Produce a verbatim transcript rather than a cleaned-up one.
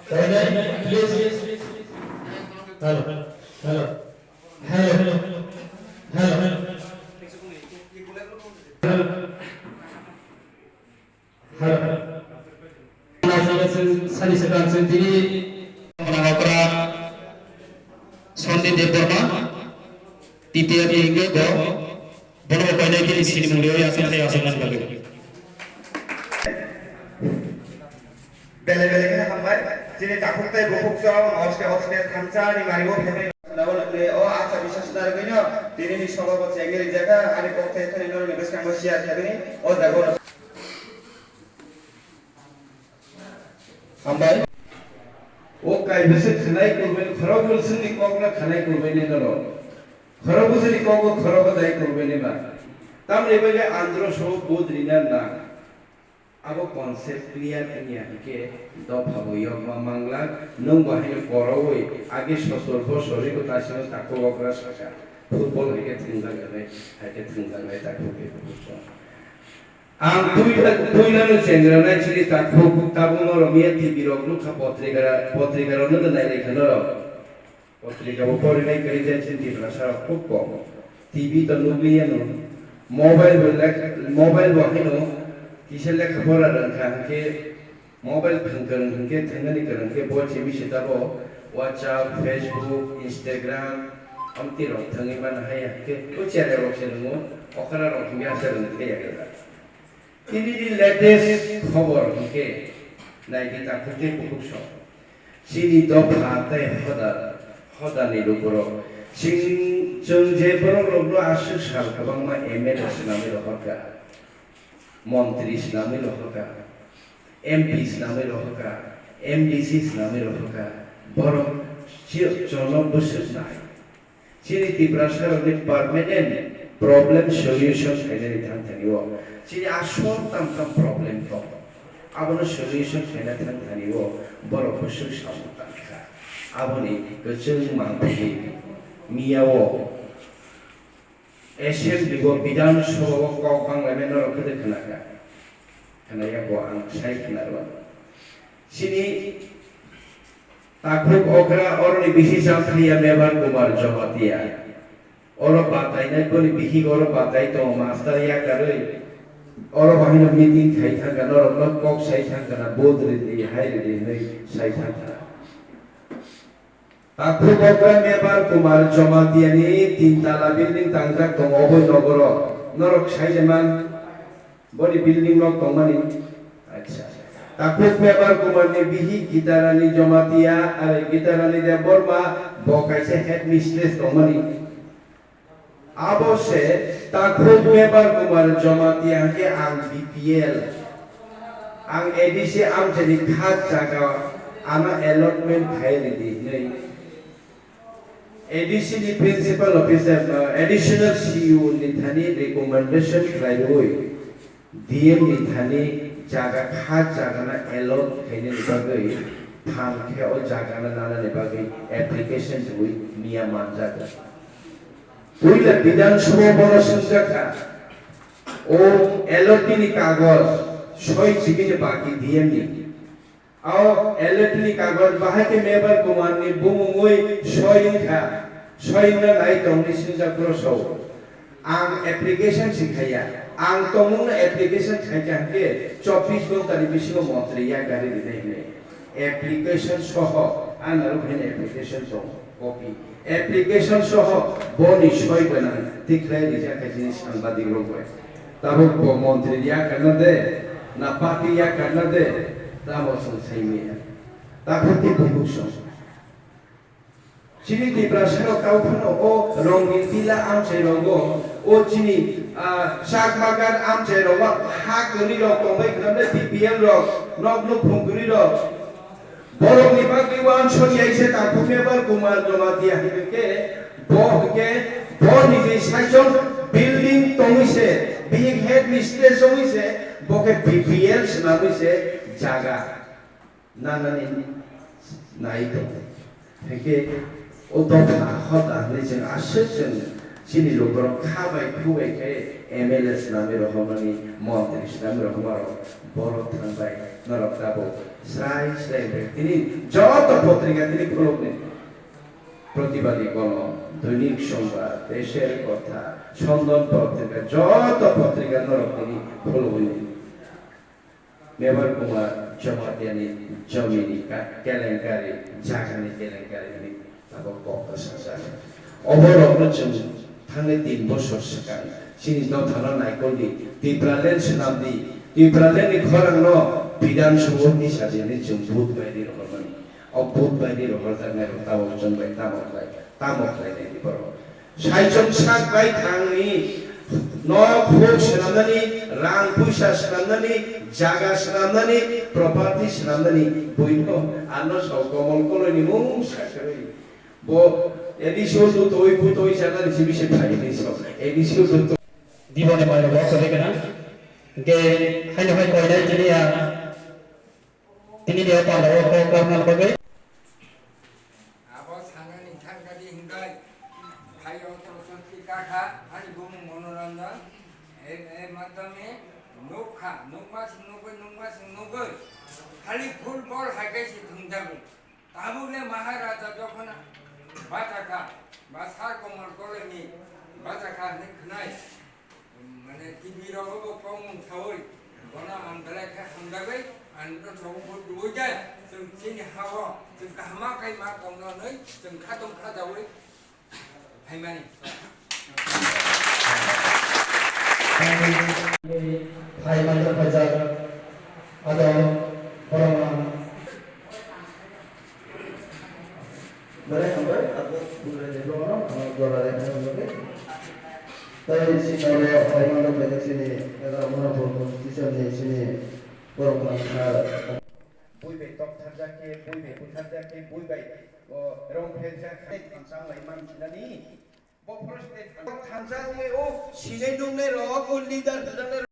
Silent, please. Hello. Hello. Hello. Hello. Hello. Sani sekan sentini. Sonde Debbarma, T P F ni hingke go, bono bo koinai bini sini mungri o yasang thai asok nani bagwi. Bele bele khe hambai, chini takhuk tei bukhuk chwng hoste hoste thansa ni mari o phaibai. Nabo nokle o asa bisas narwgwino, tini ni sobo bo chengri jaga, ani kok thai thani norok ni bwskango share khaibini, o jaga o. Hambai. O kaibwswk khwnai kurbaini, khorok bwswkni kokno khwnai kurbaini norok. Khorok bwswkni kokbo khorogo dai kurbaini ba. Tamni bagwi andro so bud rina na. Abo concept clear wngya hinkhe dopha bo yokma mangla, nwng bo haino koroui age sottor bosor ego tasino takhuk okra saka. Football hai khe thwngjak nai, hai khe thwngjak nai takhuk ego. Ang puila, puilano chengranai chini takhuk, tabuk norok miya T V rok nukha, potrika, potrika rok nukha nailai kha norok. Potrika bo porinai kwrwi je chini Tiprasa rok khub kom. T V to nukliyano. Mobile bo lek-, mobile bo haino kisa lekha pora rwngkha hinkhe mobile thwng kwrwng hinkhe thwngani kwrwng khe bo chimi se tabo WhatsApp, Facebook, Instagram, amtwi rok thwngwi mano haiya hinkhe o chera rok se nungo okra rok hinkhe asa rwngkhe ya. Tini ni latest khobor hinkhe naidi takhuk tei bukhuk sok. Chini dopha tei hoda, hodani lukurok. Chwng, chwng je borok rokno aswk sal kwbangma M L A swnamwi rohorkha, montri swnamwi rohorkha, M P swnamwi rohorkha, M D C swnamwi rohorkha, borok chwng, chwngno bwswk nai. Chini Tiprasa rokni permanent problem solution khainani thang thani o. Chini asol tam tam problem tong. Abono solution khaina thang thani o borok bwswk samung tang kha. Aboni kwchwng mangpili miya o assembly o Bidhan Sabha o kok banglaimani norok khe khna kha. Khna ya bo ang sai khna rw. Chini takhuk okra oroni bisi cham thangya Mebar Kumar Jamatia. Oro batai nai boni bihik oro batai tongo master yakarwi. Oro bahino meeting khai thangkha norokno kok sai thangkha na vote ridi hai ridi hinwi sai thangkha. Takhuk okra Mebar Kumar Jamatia ni tin tala building tangjak tongo oboi nogoro. Norok sai de man. Boni building nok tongmani. Acha. Takhuk Mebar Kumar ni bihik Gitarani Jamatia, are Gitarani Debbarma, bo kaisa headmistress tongmani. Abo se takhuk Mebar Kumar Jamatia hwnkhe ang B P L. Ang A D C amchaini kha jaga ano allotment khai ridi hinwi. A D C ni principal officer, uh, additional C E O ni thani recommendation khlaiwi D M ni thani jaga kha jagana allot khainani bagwi phan khe o jagana nanani bagwi application rwui miya manjak. Puila Bidhan Sabha bono swngjakha, o allot ni kagoj soi chibini baki D M ni. Ao allot ni kagoj bahai khe Mebar Kumar ni bumungwi soi wngkha, soi wngna nai tongni sinjak brosao. Ang application si khaiya, ang tongmungno application khaikha hwnkhe chobbish ghonta ni bisingo montri yakarwi rinai hwnwi. Application soho ang narwk haino application tongo. Copy. Application soho boni soi gwnang tikhlai rijak kha chini sangbadik rok bai. Tabuk bo montri yakarna de, na party yakarna de, tamo chwng sai maya. Tabuk tei bukhuk song. Chini Tiprasa rok tau phano o Rongni Tila amchai rogo, o chini, ah, Chakmagar amchai rogo ha kwrwi rok tongbai khna de B P L rok, nok nukhung kwrwi rok. Borokni bagwi uansuk yaise takhuk Mebar Kumar Jamatia hwnkhe, bo hwnkhe bo niji saichung building tongwi se, bihik headmistress wngwi se, bo khe B P L swnamwi se jaga nanani nai tongo. Hwnkhe o dopha hoda hwnwi chwng aswk chwng Chini lukurok kha bai khu bai khe M L A swnamwi rohormani, montri swnamwi rohormarok borok thangbai norok tabuk srai srai bai tini joto potrika tini khulukni Pratibadi Kolom, Doinik Sombad, Desher Kotha, Sondon Potrika, joto potrika norok tini khulukni. Mebar Kumar Jamatia ni jomini ka-, kelenkari, jagani kelenkari ni tabuk kok ta sajak. Oborokno chwng thangnai tin bosor swkang chini dophano naikoldi, Tipraland swnamdi, Tipraland ni khorangno Bidhan Sabha ni sajani chwng vote bai di rohormani. O vote bai di rohorjaknai rok tabuk chwng bai tamo khlai, tamo khlai nai di borok. Saichom sak bai thangni nok huk swnamnani, rang puisa swnamnani, jaga swnamnani, property swnamnani, buino ano sok Komol Koloi ni mung sakarwi. Bo A D C o lutoi putoi janani simi se phaini sok. A D C o lutoi. Diboni mairok bo kwrwi kana. Hingke haino hai koinai tini ya. Tini de panda o kok karna bagwi. Abo sanani thangkadi hingkai. Phaio to soti kakha, ani bumung Monoranjan. E, e madhyame nukha, nukma sing nugwi, nukma sing nugwi. Khali football hai kai se thwngjago. Tabuk le Maharaja jokhon bachakha, ba Sir Komol Koloi ni bachakha hinwi khwnai. Mane T V rogo bo kok mung saui, bono ang belai khe hamjagwi, ang no chobung bo duui jai, chwng chini hao, chwng kaham ma khai ma tongno hinwi, chwng khatong khajaui phaimani. Phai manjak phaijak, ado borok no. Belai hambai, abo bugrani borokno ang jora rwna bagwi. Tai chini oro phaimano bai chini, ero Manipur constitution ni chini borok mangkha. Bui bai tok tharjak khe, bui bai butharjak khe, bui bai, o, rong pherjak khe, thansa lai man sinani. Bo forest state thansa khe, o, sinai nungnai rok, o, leader hwnjaknai